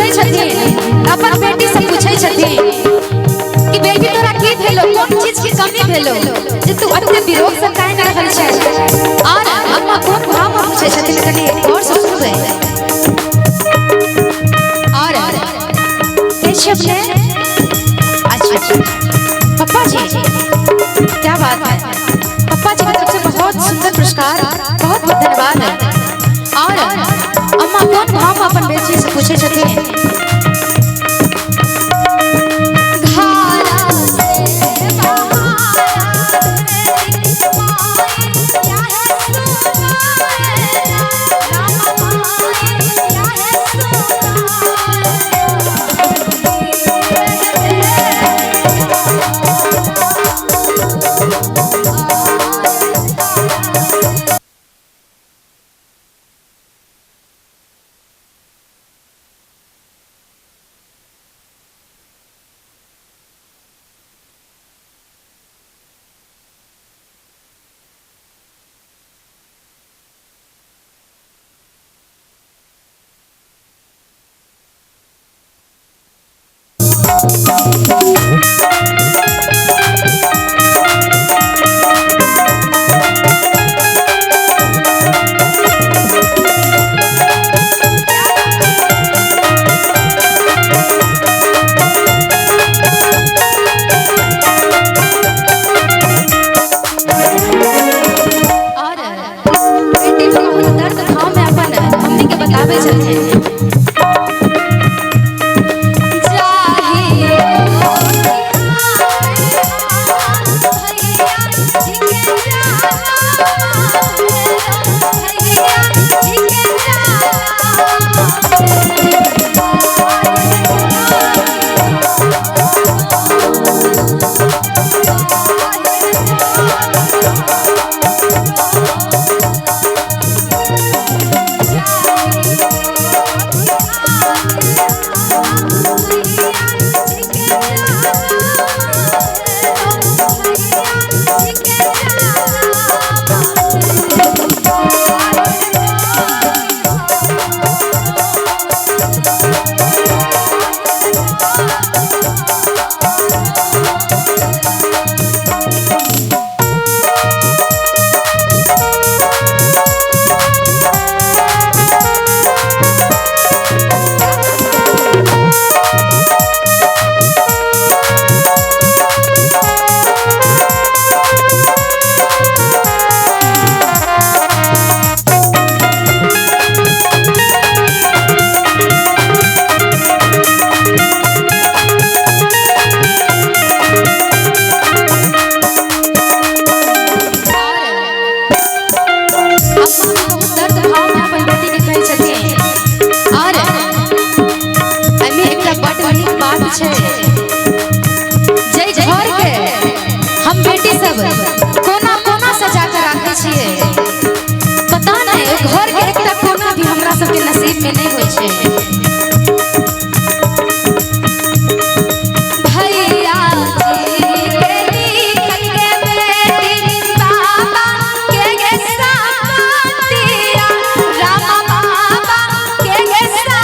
सुनै छथिन, अपन बेटी से पूछै छथिन कि बेटी तोरा की भेलो, कोन चीज के कमी भेलो जे तू अते विरोध से काहे न रहल छै। और अम्मा कोन भाव में पूछै छथिन, कनी गौर से सुनबै। और कैसे अपने अच्छा पप्पा जी, क्या बात है, पप्पा जी की तरफ से बहुत सुंदर पुरस्कार, बहुत बहुत धन्यवाद है। और अम्मा कोन भाव में अपन बेटी से पूछे छथिन, और बेटी बहुत दर्द भाव में अपन मम्मी के बताबै छथिन। हम बेटी सब कोना कोना सजा के राखे छियै, पता नहीं घर के एकटा कोना भी हमरा सबके नसीब में नहीं होइ छै। भैया जी के लिखल के बेटी बाबा के साथिया, रामा बाबा के साथिया।